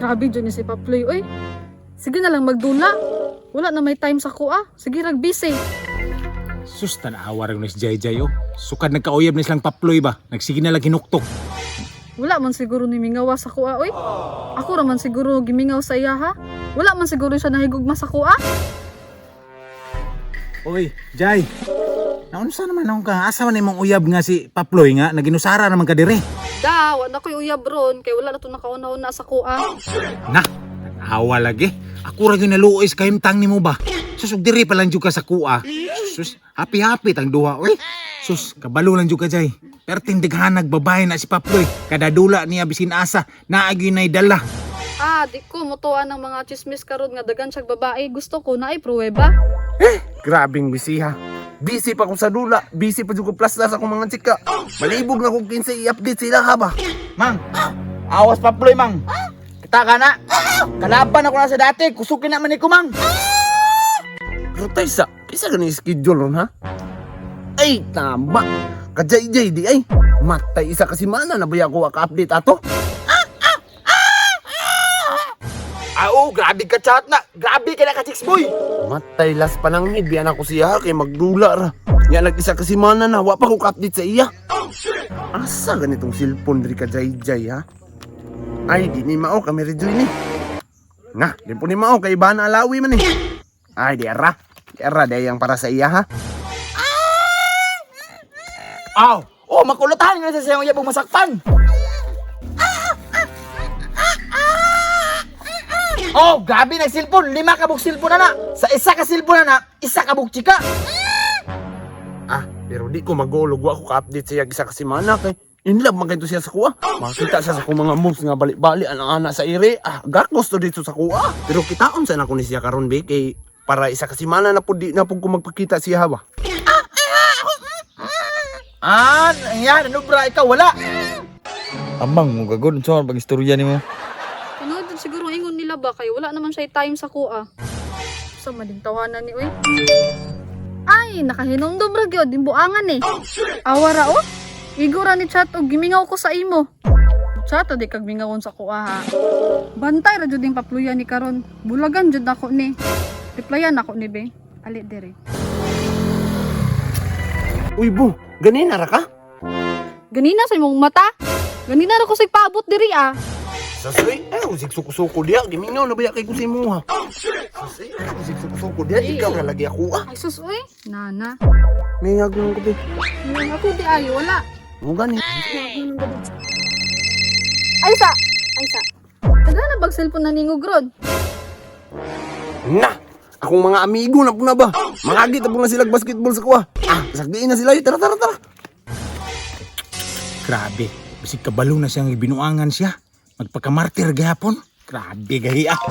Grabe jud ni si Paploy oy. Sige na lang magdula. Wala na may time sa kuha. Sige rag busy. Sus, tanawa rin ni si Jai Jai, oh. Sukad nagkauyab ni silang Paploy ba? Nagsige na lang hinuktok. Wala man siguro ni mingawa sa kuha oy. Ako ra man siguro gimingaw sa iya ha. Wala man siguro siya nahigugma sa kuha. Oy, Jai. Naunsa naman akong ka? Asa man imong uyab nga si Paploy nga? Naginusara naman ka dire. Da, wala ko'y uyab ron kay wala na to nakauna-una sa kuha. Na, tanawa lagi. Ako ra gyud naluoy sa kahimtang nimo ba? Sus, ug diri pa lang jud ka sa kuha. Sus, happy-happy tang duha, oy. Sus, kabalo lang jud ka, Jai. Pertindighanag babae na si Paploy. Kada dula niya bisin asa, naa gyud nay dala. Ah, di ko mutuan ng mga chismis karon nga dagan siyag babae. Gusto ko na ay pruweba. Grabing busy ha. Busy pa ko sa dula, busy pa jud ko plastar sa akong mga chika. Malibog na kung kinsay i-update sila ha ba. Mang, awas Paploy, Mang. Kita ka na. Kalaban ako na sa dati, kusukin na man ni ko, Mang. Pero taysa, kaysa gani schedule ron ha? Ay, tama. Kajay-jay di ay. Matay isa kasi mana na baya ko ka-update ato. Ah, oh, grabe ka chat na. Grabe ka na ka chicks boy. Matay las pananghid biyan ako siya kay magdula ra. Nya nag-isa kasi mana na wa pa ko ka-update sa iya. Asa ganitong cellphone diri ka jay-jay ha? Ay, di ni mao kami rejoin ni. Na, di po ni mao kay iba na alawi man eh. Ay, di ara. Di ara dayang para sa iya ha. Aw, oh, makulutahan nga sa siyang uyabong masakpan. Oh, grabe na cellphone. Lima ka buk cellphone na na. Sa isa ka cellphone na na, isa ka buk chika. Ah, pero di ko magulog wa ko ka-update sa iya isa kasi mana kay in love man kayto siya sa kuha. Makita siya sa akong mga moves nga bali-bali ang ana sa ire. Ah, gakos to dito sa kuha. Pero kitaon sa nako ni siya karon be kay para isa kasi mana na pud di na pud ko magpakita siya ba. Ah, yan, ano bra, ikaw wala. Amang mo gagod unsa man pag istorya nimo? Tinuod jud siguro ang ingon nila ba kay wala naman siya time sa kuha. Sa mading tawanan ni oy. Ay, nakahinumdum ra gyud imbuangan eh. Awa ra oh. Igo ra ni chat og gimingaw ko sa imo. Chat di kag mingawon sa kuha ha. Bantay ra jud ning papluya ni karon. Bulagan jud ako ni. Replyan ako ni be. Ali dire. Uy bo, ganina ra ka? Ganina sa imong mata. Ganina ra ko sa paabot diri ah. Sasay, ay ako suko-suko diya, gimingaw na baya kay ko sa imo ha. Sasay, ay ako suko-suko diya, ikaw ra lagi ako ah. Ay sus oy. Nana. Mingag nang gabi. Ngayon ako di ayo wala. Mo gani. Ay sa. Ay sa. Taga na bag cellphone na ningog ron. Na! Akong mga amigo na po na ba? Mga na po na sila basketball sa kuha. Ah, sagdiin na sila. Tara, tara, tara. Grabe, bisig kabalo na siyang ibinuangan siya. Magpakamartir gihapon. Grabe gahi ah.